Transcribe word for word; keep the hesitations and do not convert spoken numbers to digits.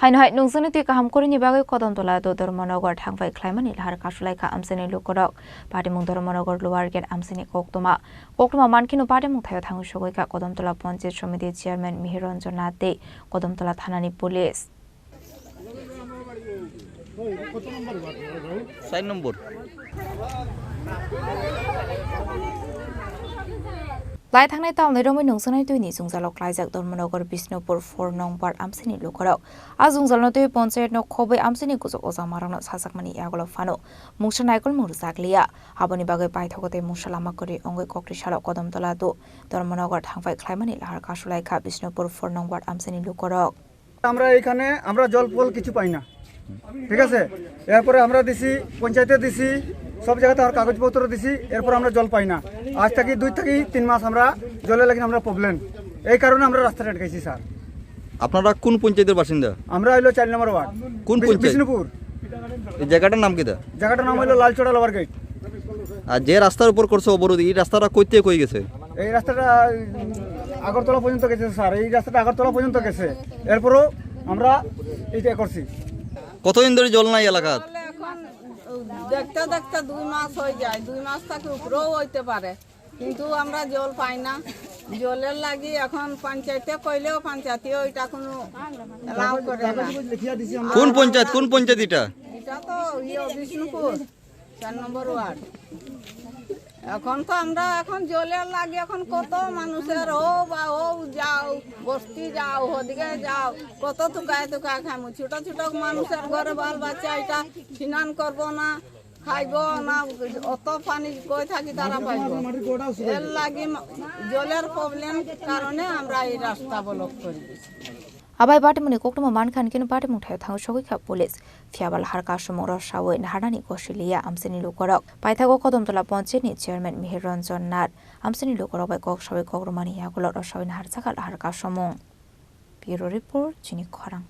Haino hai nungjaknai twi kaham kwrwini bagwi Kodamtola do Dharmanagar thangbai khlaimani lahar kasulaikha amchaini lukurok. Patimung Dharmanagar Lower Gate amchaini koktwma. Koktwma mankheno patimung thaio thangwi sogwikha Kodamtola Panchayat Samiti Chairman Mihir Ranjan Nath tei Kodamtola Thanani Police. Sai nombor. Lai thangnai tamni romwi nungjaknai twini jwngjalo klaijak Dharmanagar Bishnupur four nong ward amchaini lukurok. A jwngjalno twi panchayatno khobwi amchaini kuchuk ojamarokno sajakmani yagulo phano mungsa naikolmung rwjakliya. Aboni bagwi paithago tei mungsa lama kwrwi wngwi koktwi salo Kodamtola do Dharmanagar thangbai khlaimani lahar kasulaikha Bishnupur four nong ward amchaini lukurok. আমরা এখানে আমরা জল ফল কিছু পাই না, ঠিক আছে। এরপরে আমরা দিছি পঞ্চায়েতে দিছি, সব জায়গাতে আমার কাগজপত্র দিছি, এরপর আমরা জল পাই না। আজ থাকি দুই থাকি তিন মাস আমরা জলের লাগি আমরা প্রবলেম, এই কারণে আমরা রাস্তাটা আটকাইছি স্যার। আপনারা কোন পঞ্চায়েতের বাসিন্দা? আমরা হইলো চার নম্বর ওয়ার্ড, কোন বিশ- পঞ্চায়েত? বিষ্ণুপুর। এই জায়গাটার নাম কিতা? জায়গাটার নাম হইলো লালচড়া লোয়ার গেট। আর যে রাস্তার উপর করছে অবরোধ, এই রাস্তাটা কই থেকে কই গেছে? এই রাস্তাটা, উম, আগরতলা পর্যন্ত গেছে স্যার, এই রাস্তাটা আগরতলা পর্যন্ত গেছে। এরপরও আমরা এইটা করছি। কতদিন ধরে জল নাই এলাকাত? এখন দেখতে দেখতে দুই মাস হয়ে যায়, দুই মাস থেকে উপরেও হইতে পারে, কিন্তু আমরা জল পাই না। জলের লাগি এখন পঞ্চায়েতে কইলেও পঞ্চায়েতে ওইটা কোনো অ্যালাউ করে না। কোন পঞ্চায়েত, কোন পঞ্চায়েত এটা? এটা তো ইয়ে বিষ্ণুপুর, চার নম্বর ওয়ার্ড। এখন তো আমরা এখন জলের লাগি এখন কত মানুষের ও বা ও যাও, বস্তি যাও, ওদিকে যাও, কত তুকায় তুকায় খামু। ছোট ছোট মানুষের ঘরে বাল বাচ্চা এটা স্নান করবো না, খাইবো না, অত পানি কই থাকি তারা পাইবো। এর লাগি মা-, জলের প্রবলেম কারণে আমরা এই রাস্তা ব্লক করে দিছি। Abai patimungni koktwma mankha hinkhe patimung thaio thangwi sogwikha police. Phiyaba lahar kasumung rw sawi naharnani gosi liya amchaini lukurok. Paithago Kodamtola Panchayatni Chairman Mihir Ranjan Nath amchaini lukurok bai kok sawi kok rwmani yagulo rw sawi naharjakha lahar kasumung. Bureau Report, Chini Khorang.